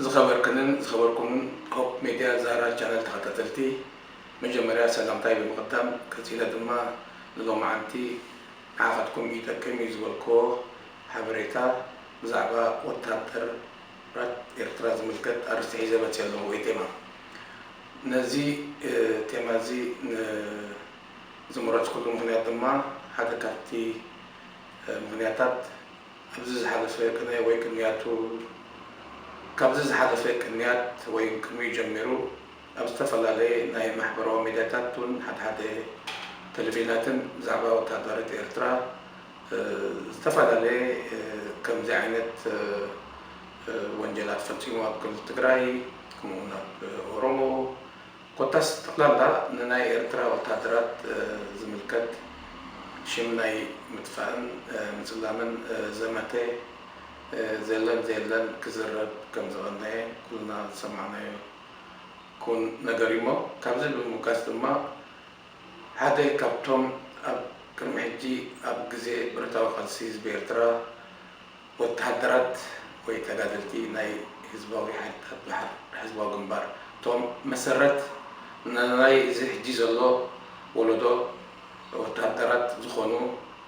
ዝኸበርክንን ዝኸበርኩምን ሆፕ ሜድያ ዛራ ቻነል ተኸታተልቲ፣ መጀመርያ ሰላምታይ ብምቕዳም፣ ቀጺለ ድማ ንሎማዓንቲ ንዓኻትኩም ይጠቅም እዩ ዝበልክዎ ሓበሬታ ብዛዕባ ወታደራት ኤርትራ ዝምልከት ኣርእስቲ ሒዘ መጺአ ኣለኹ ወይ ቴማ። ነዚ፣ እ፣ ቴማ እዚ ን-፣ ዝመረጽኩሉ ምኽንያት ድማ ሓደ ካብቲ፣ እ፣ ምኽንያታት ኣብዚ ዝሓለፈ ቅነ ወይ ቅንያቱ፣ ካብዚ ዝሓለፈ ቅንያት ወይ ቅድሚኡ ጀሚሩ ኣብ ዝተፈላለየ ናይ ማሕበራዊ ሚድያታት እውን ሓደ ሓደ ቴሌቪዥናትን ብዛዕባ ወታደራት ኤርትራ፣ እ፣ ዝተፈላለየ፣ እ፣ ከምዚ ዓይነት፣ እ፣ እ፣ ወንጀላት ፈጺሙ ኣብ ክልል ትግራይ፣ ከምኡ እውን ኣብ ኦሮሞ፣ ኮታስ ጠቕላላ ንናይ ኤርትራ ወታደራት፣ እ፣ ዝምልከት ሽም ናይ ምጥፋእን፣ እ፣ ምጽላምን፣ እ፣ ዘመተ፣ እ፣ ዘለን ዘየለን ክዝረብ ከም ዝቐነየ ኩልና ዝሰማዕናዮ ኩን ነገር እዩ እሞ፣ ካብዚ ብምብጋስ ድማ ሓደ ካብቶም ኣብ ቅድሚ ሕጂ ኣብ ግዜ ብረታዊ ቃልሲ ህዝቢ ኤርትራ ወተሃደራት ወይ ተጋደልቲ ናይ ህዝባዊ ሓይልታት ባሕር፣ ህዝባዊ ግንባር፣ እቶም መሰረት ናይ እዚ ሕጂ ዘሎ ወለዶ ወተሃደራት ዝኾኑ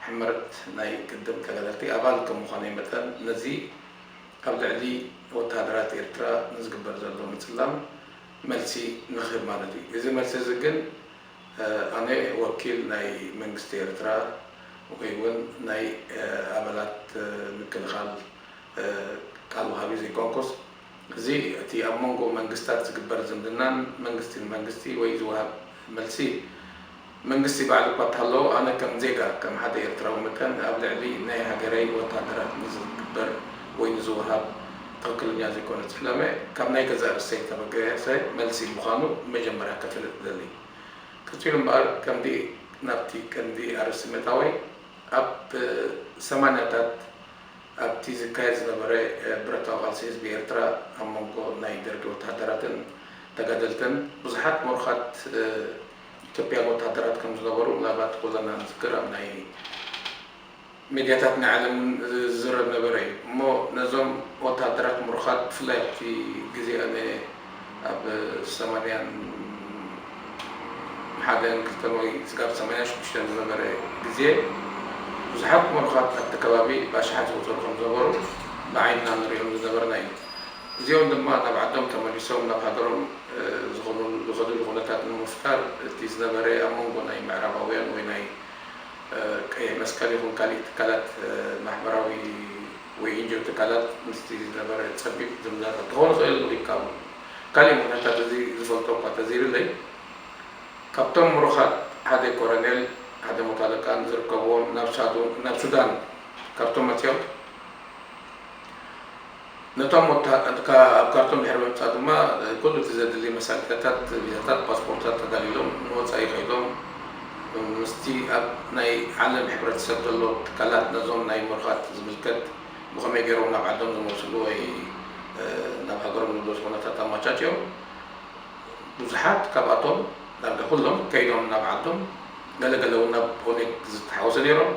ሕመረት ናይ ቅድም ተጋደልቲ ኣባል ከም ምዃነይ መጠን፣ ነዚ ኣብ ልዕሊ ወተሃደራት ኤርትራ ንዝግበር ዘሎ ምጽላም መልሲ ንኽህብ ማለት እዩ። እዚ መልሲ እዚ ግን፣ እ፣ ኣነ ወኪል ናይ መንግስቲ ኤርትራ ወይ እውን ናይ፣ እ፣ ኣባላት፣ እ፣ ምክልኻል፣ እ፣ ቃል ወሃቢ ዘይኮንኩስ፣ እዚ እቲ ኣብ መንጎ መንግስታት ዝግበር ዝምድናን መንግስቲ ንመንግስቲ ወይ ዝወሃብ መልሲ፣ መንግስቲ ባዕሉ እኳ እንተሃለዎ፣ ኣነ ከም ዜጋ፣ ከም ሓደ ኤርትራዊ መጠን፣ ኣብ ልዕሊ ናይ ሃገረይ ወታደራት ንዝግበር ወይ ንዝወሃብ ትኽክለኛ ዘይኮነ ጽለመ፣ ካብ ናይ ገዛእ ርእሰይ ዝተበገሰ መልሲ ምዃኑ መጀመርያ ከፍልጥ እደሊ። ቀጺሉ እምበኣር፣ ከምቲ ናብቲ ቀንዲ ኣርእስቲ ምእታወይ፣ ኣብ ሰማንያታት ኣብቲ ዝካየድ ዝነበረ፣ እ፣ ብረታዊ ቃልሲ ህዝቢ ኤርትራ ኣብ መንጎ ናይ ደርጊ ወተሃደራትን ተጋደልትን ብዙሓት ምሩኻት፣ እ፣ ኢትዮጵያን ወተሃደራት ከም ዝነበሩ ምናልባት ኩልና ንዝክር፣ ኣብ ናይ ሚድያታት ናይ ዓለም እውን ዝዝረብ ነበረ እዩ። እሞ ነዞም ወተሃደራት ምሩኻት ብፍላይ ኣብቲ ግዜ ኣነ ኣብ ሰማንያን ሓደን ክልተን ወይ ስጋብ ሰማንያን ሽዱሽተን ዝነበረ ግዜ ብዙሓት ምሩኻት ኣብቲ ከባቢ ብኣሽሓት ዝቑጸሩ ከም ዝነበሩ ብዓይንና ንሪኦም ዝነበርና እዩ። እዚኦም ድማ ናብ ዓዶም ተመሊሶም ናብ ሃገሮም፣ እ፣ ዝኾኑ-፣ ዝኸድሉ ኩነታት ንምፍጣር እቲ ዝነበረ ኣብ መንጎ ናይ ምዕራባውያን ወይ ናይ፣ እ፣ ቀይሕ መስቀል ይኹን ካሊእ ትካላት፣ እ፣ ማሕበራዊ ወይ ኤንጂኦ ትካላት ምስቲ ዝነበረ ጸቢብ ዝምድናታት ክኸውን ይኽእል ወይ ካብ ካልእ ምኽንያታት እዚ ዝፈልጦ እኳ ተዘይብለይ፣ ካብቶም ምሩኻት ሓደ ኮረኔል፣ ሓደ መቶ ኣለቃን ዝርከብዎም ናብ ሳዱ-፣ ናብ ሱዳን ካብቶም መጺኦም ነቶም ወታ-፣ ካብ ካርቱም ድሕሪ ምምጻእ ድማ ኩሉ እቲ ዘድሊ መሳለጥያታት፣ ቪዛታት፣ ፓስፖርታት ተዳልዩሎም ንወጻኢ ከይዶም ምስቲ ኣብ ናይ ዓለም ሕብረተሰብ ዘሎ ትካላት ነዞም ናይ ምሩኻት ዝምልከት ብኸመይ ገይሮም ናብ ዓዶም ዝመልስሉ ወይ፣ እ፣ ናብ ሃገሮም ዝምለሱ ኩነታት ኣመቻችዮም። ብዙሓት ካብኣቶም፣ ዳርጋ ኩሎም፣ ከይዶም ናብ ዓዶም፣ ገለ ገለ እውን ናብ ኦነግ ዝተሓወሰ ነይሮም።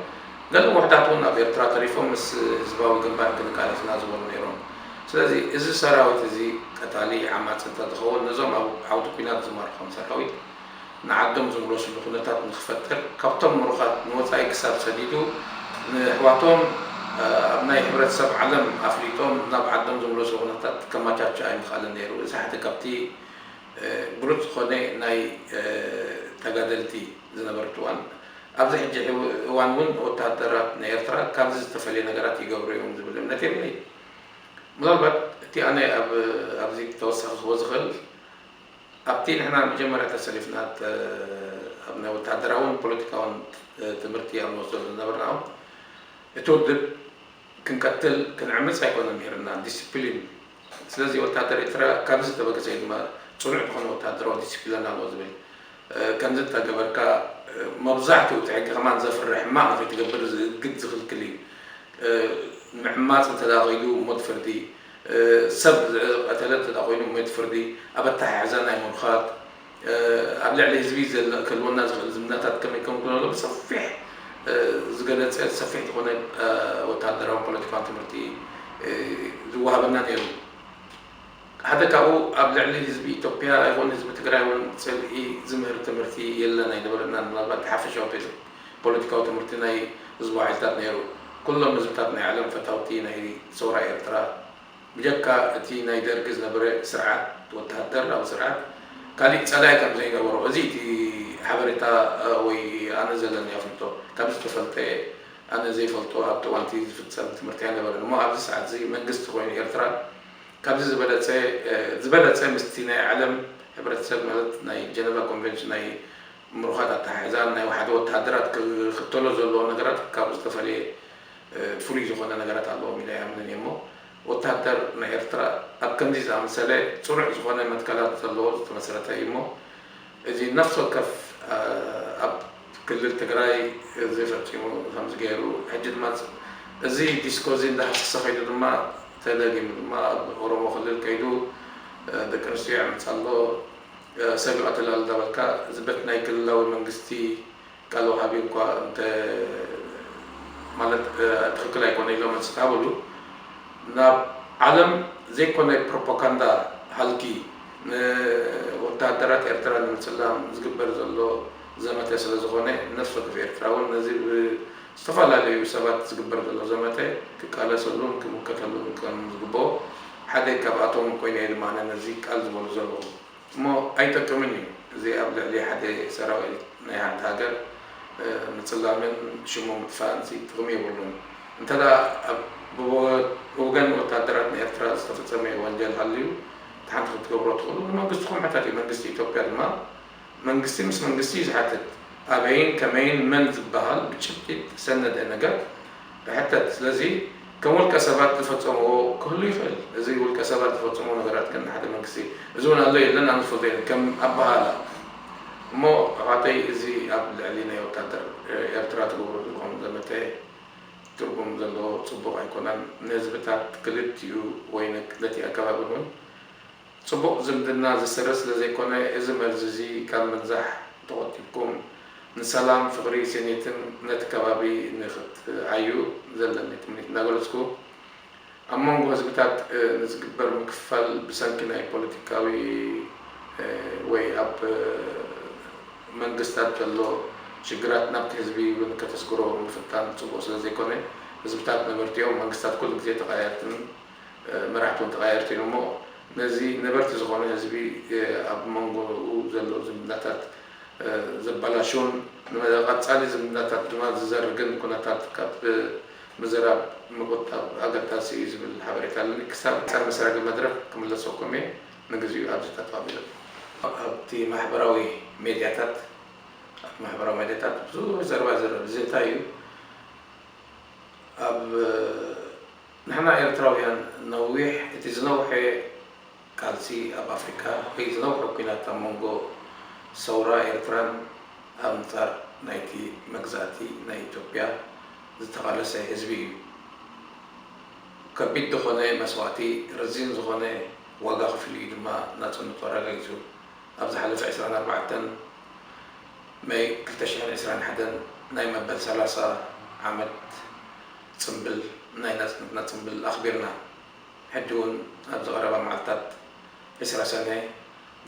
ገለ ውሑዳት እውን ኣብ ኤርትራ ተሪፎም ምስ ህዝባዊ ግንባር ክንቃለስ ኢና ዝበሉ ነይሮም። ስለዚ እዚ ሰራዊት እዚ ቀታሊ ዓማጺ እንተዝኸውን፣ ነዞም ኣብ ዓውዲ ኲናት ዝማርኾም ሰራዊት ንዓዶም ዝምለስሉ ኩነታት ንክፈጥር፣ ካብቶም ምሩኻት ንወጻኢ ክሳብ ሰዲዱ፣ ንኣሕዋቶም፣ እ፣ ኣብ ናይ ሕብረተሰብ ዓለም ኣፍሊጦም ናብ ዓዶም ዝምለሱ ኩነታት ከመቻችእ ኣይምኽኣለን ነይሩ። እዚ ሓደ ካብቲ፣ እ፣ ብሉጽ ዝኾነ ናይ፣ እ፣ ተጋደልቲ ዝነበርት እዋን። ኣብዚ ሕጂ ሕው-፣ እዋን እውን ወተሃደራት ናይ ኤርትራ ካብዚ ዝተፈልየ ነገራት ይገብሩ እዮም ዝብል እምነት የብለይ። ምናልባት እቲ ኣነ ኣብ-፣ ኣብዚ ተወሳኺ ክህቦ ዝኽእል፣ ኣብቲ ንሕና መጀመርያ ተሰሊፍና ተ-፣ ኣብ ናይ ወተሃደራውን ፖለቲካውን፣ እ፣ ትምህርቲ ኣብ ንወስደሉ ዝነበርና እውን፣ እቲ ውድብ ክንቀትል፣ ክንዕምጽ ኣይኮነን ነይርና፣ ዲስፕሊን። ስለዚ ወተሃደር ኤርትራ ካብዚ ዝተበገሰ እዩ ድማ ጽኑዕ ዝኾነ ወተሃደራዊ ዲስፕሊን ኣለዎ ዝብል። እ፣ ከምዚ እንተገበርካ፣ እ፣ መብዛሕትኡ እቲ ሕጊ ከማን ዘፍርሕ ሕማቕ ንኸይትገብር ዝእግድ ዝኽልክል እዩ። እ፣ ምዕማጽ እንተ ደኣ ኸይዱ ሞት ፍርዲ፣ እ፣ ሰብ ዝቐተለ እንተ ደኣ ኮይኑ ሞት ፍርዲ፣ ኣብ ኣተሓሕዛ ናይ ምሩኻት፣ እ፣ ኣብ ልዕሊ ህዝቢ ዘለ-፣ ክህልወና ዝኽእል ዝምድናታት ከመይ ከም ክነሎ ብሰፊሕ፣ እ፣ ዝገለጸ ሰፊሕ ዝኾነ፣ እ፣ ወተሃደራውን ፖለቲካውን ትምህርቲ፣ እ፣ ዝወሃበና ነይሩ። ሓደ ካብኡ ኣብ ልዕሊ ህዝቢ ኢትዮጵያ ይኹን ህዝቢ ትግራይ እውን ጽልኢ ዝምህር ትምህርቲ የለን ኣይነበረናን። ምናልባት ሓፈሻዊ ፖለቲካዊ ትምህርቲ ናይ ህዝባዊ ሓይልታት ነይሩ። ኩሎም ህዝብታት ናይ ዓለም ፈታውቲ ናይ ሰውራ ኤርትራ ብጀካ እቲ ናይ ደርጊ ዝነበረ ስርዓት ወተሃደራዊ ስርዓት ካሊእ ጸላኢ ከም ዘይነበሮ፣ እዚ እቲ ሓበሬታ ወይ ኣነ ዘለኒ ኣፍልጦ ካብ ዝተፈልጠ፣ ኣነ ዘይፈልጦ ኣብቲ እዋንቲ ዝፍጸም ትምህርቲ ኣይነበረን። እሞ ኣብዚ ሰዓት እዚ መንግስቲ ኮይኑ ኤርትራ ካብዚ ዝበለጸ ዝበለጸ ምስቲ ናይ ዓለም ሕብረተሰብ ማለት ናይ ጀነቫ ኮንቨንሽን ናይ ምሩኻት ኣተሓሕዛን ናይ ሓደ ወተሃደራት ክኽተሎ ዘለዎ ነገራት ካብኡ ዝተፈለየ ፍሉይ ዝኾነ ነገራት ኣለዎም ኢለ ኣይኣምንን እየ። እሞ ወተሃደር ናይ ኤርትራ ኣብ ከምዚ ዝኣመሰለ ጽኑዕ ዝኾነ መትከላት ዘለዎ ዝተመሰረተ እዩ። እሞ እዚ ነፍሲ ወከፍ ኣብ ክልል ትግራይ እዚ ፈጺሙ ከምዚ ገይሩ ሕጂ ድማ እዚ ዲስኮ እዚ እንዳሃሰሰ ከይዱ ድማ ተደጊሙ ድማ ኣብ ኦሮሞ ክልል ከይዱ ደቂ ኣንስትዮ ይዕምፅ ኣሎ፣ ሰብ ይቐትል ኣሎ እንዳበልካ እዚ በት ናይ ክልላዊ መንግስቲ ቃል ወሃቢ እንኳ እንተ ማለት ትኽክል ኣይኮነ ኢሎም መልሲ ክሃብሉ ናብ ዓለም ዘይኮነ ፕሮፓጋንዳ ሃልኪ ንወተሃደራት ኤርትራ ንምፅላም ዝግበር ዘሎ ዘመተ ስለ ዝኾነ ነፍሲ ወከፍ ኤርትራ እውን ነዚ ብዝተፈላለዩ ሰባት ዝግበር ዘሎ ዘመተ ክቃለሰሉን ክምከተሉን ከም ዝግብኦ ሓደ ካብኣቶም ኮይነ እየ ድማ ነዚ ቃል ዝበሉ ዘለኹ። እሞ ኣይጠቅምን እዩ። እዚ ኣብ ልዕሊ ሓደ ሰራዊት ናይ ሓንቲ ሃገር ምጽላምን ሽሙ ምጥፋእን ጥቕሚ የብሉን። እንተ ደኣ ብወገን ወታደራት ንኤርትራ ዝተፈጸመ ወንጀል ሃልዩ፣ እቲ ሓንቲ ክትገብሮ ትኽእሉ ንመንግስትኹም ሕተት እዩ። መንግስቲ ኢትዮጵያ ድማ መንግስቲ ምስ መንግስቲ እዩ ዝሓትት። ኣበይን ከመይን መን ዝበሃል ብጭብጢ ዝተሰነደ ነገር ይሕተት። ስለዚ ከም ውልቀ ሰባት ዝፈጸምዎ ክህሉ ይኽእል። እዚ ውልቀ ሰባት ዝፈጸምዎ ነገራት ግን ሓደ መንግስቲ እዚ እውን ኣሎ የለን ኣነ ዝፈልጦ የለን ከም ኣበሃህላ። እሞ ኣሕዋተይ እዚ ኣብ ልዕሊ ናይ ወታደር ኤርትራ ትገብሮ ዘለኹም ዘመተ ትርጉም ዘለዎ ጽቡቕ ኣይኮነን። ንህዝብታት ክልቲኡ ወይ ነቲ ኣከባቢ እውን ጽቡቕ ዝምድና ዘስርጽ ስለ ዘይኮነ፣ እዚ መርዚ እዚ ካብ ምንዛሕ ተቖጢብኩም ንሰላም፣ ፍቕሪ፣ ስኒትን ነቲ ከባቢ ንኽትዓዩ ዘለኒ ትምኒት እናገለጽኩ፣ ኣብ መንጎ ህዝብታት ንዝግበር ምክፍፋል ብሰንኪ ናይ ፖለቲካዊ ወይ ኣብ መንግስታት ዘሎ ሽግራት ናብቲ ህዝቢ እውን ከተስግሮ ምፍታን ጽቡቕ ስለ ዘይኮነ፣ ህዝብታት ነበርቲ እዮም፣ መንግስታት ኩሉ ግዜ ተቐያየርትን መራሕቲ እውን ተቐያየርቲ እዮም እሞ ነዚ ነበርቲ ዝኾነ ህዝቢ ኣብ መንጎኡ ዘሎ ዝምድናታት ዘበላሹን ንቐጻሊ ዝምድናታት ድማ ዝዘርግን ኩነታት ካብ ምዝራብ ምቁጣብ ኣገዳሲ እዩ ዝብል ሓበሬታ ኣለኒ። ክሳብ ጸር መሰረገ መድረኽ ክምለሰኩም እየ። ንግዚኡ ኣብዚ ጠጠው ኣቢለ ኣብቲ ማሕበራዊ ሜድያታት ኣብ ማሕበራዊ ሜድያታት ብዙሕ ዘረባ ይዝረብ። እዚ እንታይ እዩ? ኣብ ንሕና ኤርትራውያን ነዊሕ እቲ ዝነውሐ ቃልሲ ኣብ ኣፍሪካ ወይ ዝነውሐ ኲናት ኣብ መንጎ ሰውራ ኤርትራን ኣንጻር ናይቲ መግዛእቲ ናይ ኢትዮጵያ ዝተቓለሰ ህዝቢ እዩ። ከቢድ ዝኾነ መስዋእቲ፣ ረዚን ዝኾነ ዋጋ ከፊሉ እዩ ድማ ናጽነቱ ኣረጋጊጹ። ኣብ ዝሓለፈ ዕስራን ኣርባዕተን መይ ክልተ ሽሕን ዕስራን ሓደን ናይ መበል ሰላሳ ዓመት ጽምብል ናይ ናጽነትና ጽምብል ኣኽቢርና። ሕጂ እውን ኣብዚ ቀረባ መዓልታት ዕስራ ሰነ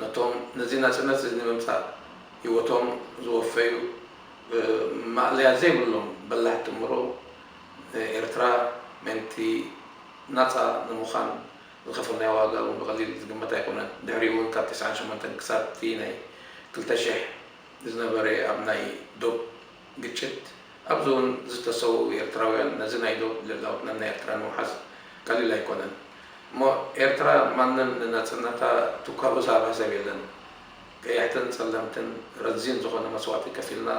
ነቶም ነዚ ናጽነት እዚ ንምምጻእ ህይወቶም ዝወፈዩ ማእለያ ዘይብሎም በላሕቲ ምሩቕ ኤርትራ ምእንቲ ናጻ ንምዃን ዝኸፈልናዮ ዋጋ እውን ብቐሊል ዝግመት ኣይኮነን። ድሕሪኡ እውን ካብ ተስዓን ሸሞንተን ክሳብ እቲ ናይ ክልተ ሽሕ ዝነበረ ኣብ ናይ ዶብ ግጭት ኣብዚ እውን ዝተሰውኡ ኤርትራውያን ነዚ ናይ ዶብ ልዕላውነት ናይ ኤርትራ ንምውሓስ ቀሊል ኣይኮነን። እሞ ኤርትራ ማንም ንናጽነታ ትኳቦ ዝሃባ ሰብ የለን። ቀያሕትን ጸለምትን ረዚን ዝኾነ መስዋእቲ ከፊልና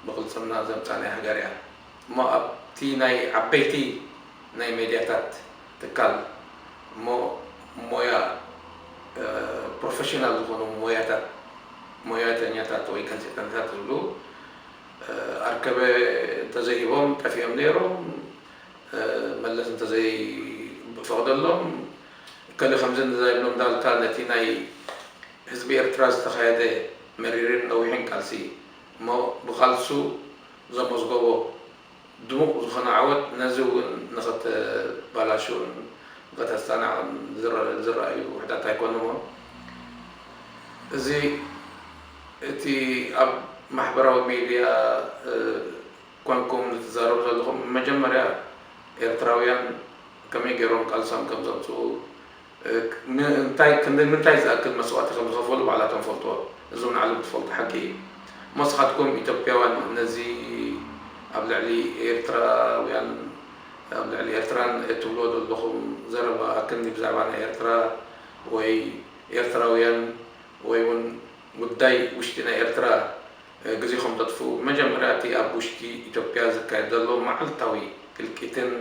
ብቕልጽምና ዘምጻእናያ ሃገር እያ። እሞ ኣብቲ ናይ ዓበይቲ ናይ ሜድያታት ትካል እሞ ሞያ ፕሮፌሽናል ዝኾኑ ሞያታት ሞያተኛታት ወይ ጋዜጠኛታት ዝብሉ ኣርከበ እንተዘይሂቦም ጠፊኦም ነይሮም። መለስ እንተዘይፈቕደሎም ከሊ ከምዚ እንተዘይብሎም እንዳልካ ነቲ ናይ ህዝቢ ኤርትራ ዝተኻየደ መሪርን ነዊሕን ቃልሲ እሞ ብቃልሱ ዘመዝገቦ ድሙቕ ዝኾነ ዓወት ነዚ እውን ንኸተባላሽውን ከተስተናቕን ዝረ- ዝረኣዩ ውሕዳት ኣይኮኑሞ። እዚ እቲ ኣብ ማሕበራዊ ሚድያ ኮንኩም ዝትዛረቡ ዘለኹም፣ መጀመርያ ኤርትራውያን ከመይ ገይሮም ቃልሶም ከም ዘምፅኡ እንታይ ክንዲ ምንታይ ዝኣክል መስዋእቲ ከም ዝኸፈሉ ባዕላቶም ፈልጥዎ። እዚ እውን ዓለም ትፈልጦ ሓቂ እዩ። እሞ ንስኻትኩም ኢትዮጵያውያን ነዚ ኣብ ልዕሊ ኤርትራውያን ኣብ ልዕሊ ኤርትራን እትብልዎ ዘለኹም ዘረባ ክንዲ ብዛዕባ ናይ ኤርትራ ወይ ኤርትራውያን ወይ እውን ጉዳይ ውሽጢ ናይ ኤርትራ ግዜኹም ተጥፍኡ፣ መጀመርያ እቲ ኣብ ውሽጢ ኢትዮጵያ ዝካየድ ዘሎ መዓልታዊ ህልቂትን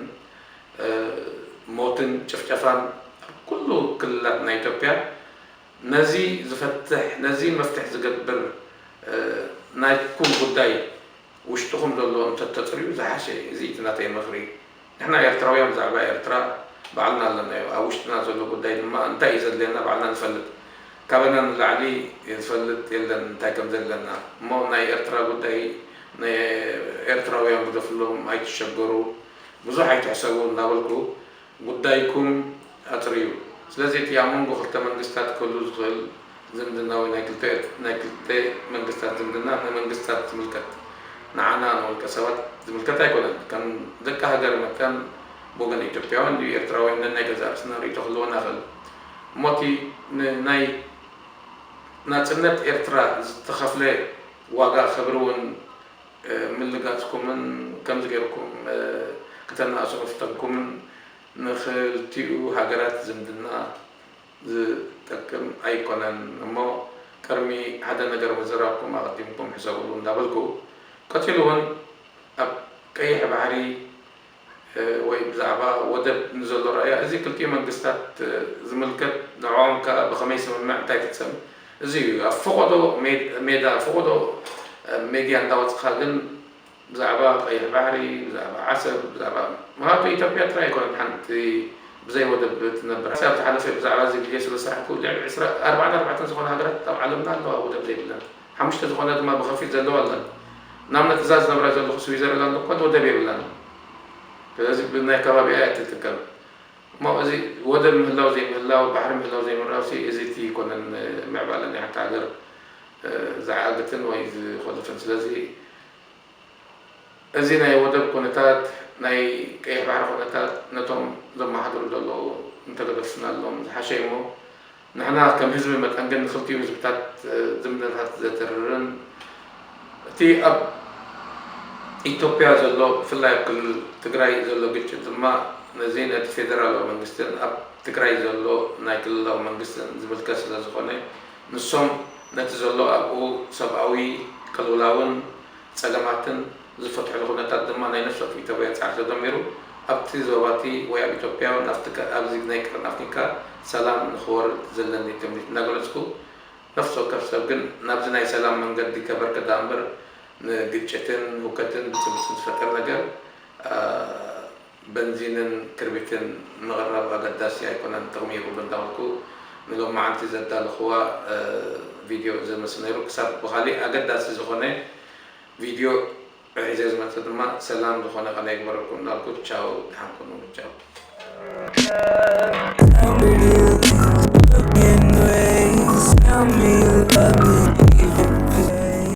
ሞትን ጭፍጨፋን ኣብ ኩሉ ክልላት ናይ ኢትዮጵያ ነዚ ዝፈትሕ ነዚ መፍትሕ ዝገብር ናይኩም ጉዳይ ውሽጥኹም ዘሎ እንተተፅርዩ ዝሓሸ እዩ። እዚ እቲ ናተይ ምኽሪ። ንሕና ኤርትራውያን ብዛዕባ ኤርትራ ባዕልና ኣለናዮ። ኣብ ውሽጥና ዘሎ ጉዳይ ድማ እንታይ እዩ ዘድልየና ባዕልና ንፈልጥ። ካበና ንላዕሊ ዝፈልጥ የለን እንታይ ከም ዘለና። እሞ ናይ ኤርትራ ጉዳይ ናይ ኤርትራውያን ግደፍሎም፣ ኣይትሸገሩ፣ ብዙሕ ኣይትሕሰቡ እናበልኩ ጉዳይኩም ኣጽርዩ። ስለዚ እቲ ኣብ መንጎ ክልተ መንግስታት ክህሉ ዝኽእል ዝምድና ወይ ናይ ክልተ ናይ ክልተ መንግስታት ዝምድና ንመንግስታት ዝምልከት ንዓና ንውልቀ ሰባት ዝምልከት ኣይኮነን። ከም ደቂ ሃገር መጠን ብወገን ኢትዮጵያውያን ድዩ ኤርትራውያን ነናይ ገዛእ ርእስና ርእይቶ ክህልወና ይኽእል። እሞ እቲ ን- ናይ ናጽነት ኤርትራ ዝተኸፍለ ዋጋ ክብሪ እውን ምልጋጽኩምን ከምዚ ገይርኩም ከተነኣእሱ ምፍታንኩምን ንኽልቲኡ ሃገራት ዝምድና ዝጠቅም ኣይኮነን እሞ ቅድሚ ሓደ ነገር ምዝራብኩም ኣቐዲምኩም ሕሰብሉ እንዳበልኩ ቀጺሉ እውን ኣብ ቀይሕ ባሕሪ ወይ ብዛዕባ ወደብ ንዘሎ ረኣያ እዚ ክልቲኡ መንግስታት ዝምልከት ንዕኦም ከኣ ብኸመይ ስምምዕ እንታይ ፍጸም እዚ እዩ ኣብ ፈቐዶ ሜዳ ፈቐዶ ሜድያ እንዳወፅኻ ግን ብዛዕባ ቀይሕ ባሕሪ ብዛዕባ ዓሰብ ብዛዕባ ምክንያቱ ኢትዮጵያ ጥራይ ኣይኮነት ሓንቲ ብዘይ ወደብ ትነብር ኣብ ዝሓለፈ ብዛዕባ እዚ ግዜ ስለ ዝሰራሕኩ ልዕሊ ዕስራ ኣርባዕን ኣርባዕተን ዝኾነ ሃገራት ኣብ ዓለምና ኣለዋ ወደብ ዘይብለን ሓሙሽተ ዝኾነ ድማ ብኸፊል ዘለዋ ኣለን ንኣብነት እዛ ዝነብራ ዘለኹ ስዊዘርላንድ እኳ ወደብ የብላን ስለዚ ብናይ ከባቢኣ እያ ትጥቀም እሞ እዚ ወደብ ምህላው ዘይምህላው ባሕሪ ምህላው ዘይምህላው እዚ እቲ ይኮነን ምዕባለ ናይ ሓንቲ ሃገር ዝዓግትን ወይ ዝኮልፍን ስለዚ እዚ ናይ ወደብ ኩነታት ናይ ቀይሕ ባሕሪ ኩነታት ነቶም ዘመሓድሩ ዘለዉ እንተገደፍናሎም ዝሓሸ እሞ ንሕና ከም ህዝቢ መጠን ግን ንክልቲኡ ህዝብታት ዝምድናታት ዘትርርን እቲ ኣብ ኢትዮጵያ ዘሎ ብፍላይ ኣብ ክልል ትግራይ ዘሎ ግጭት ድማ ነዚ ነቲ ፌደራላዊ መንግስትን ኣብ ትግራይ ዘሎ ናይ ክልላዊ መንግስትን ዝምልከት ስለ ዝኾነ ንሶም ነቲ ዘሎ ኣብኡ ሰብኣዊ ቅልውላውን ፀገማትን ዝፈትሕሉ ኩነታት ድማ ናይ ነፍሲ ወከፍ ኢትዮጵያ ፃዕሪ ተደሚሩ ኣብቲ ዞባቲ ወይ ኣብ ኢትዮጵያ እውን ኣብቲ ከ- ኣብዚ ናይ ቀርኒ ኣፍሪካ ሰላም ንክወርድ ዘለኒ ትምኒት እናገለፅኩ ነፍሲ ወከፍ ሰብ ግን ናብዚ ናይ ሰላም መንገዲ ከበርከ ደኣ እምበር ንግጭትን ህውከትን ብፅብፅን ዝፈጥር ነገር በንዚንን ክርቢትን ምቕራብ ኣገዳሲ ኣይኮነን ጥቕሚ የብሉ እንዳበልኩ ንሎማዓንቲ ዘዳለኽዋ ቪድዮ እዚ መስል ነይሩ ክሳብ ብኻሊእ ኣገዳሲ ዝኾነ ቪድዮ ሒዘ ዝመፅእ ድማ ሰላም ዝኾነ ቀነ ይግበረልኩም እንዳልኩ ቻው ደሓን ኩኑ ቻው Tell me, look in the rays, tell me, love me.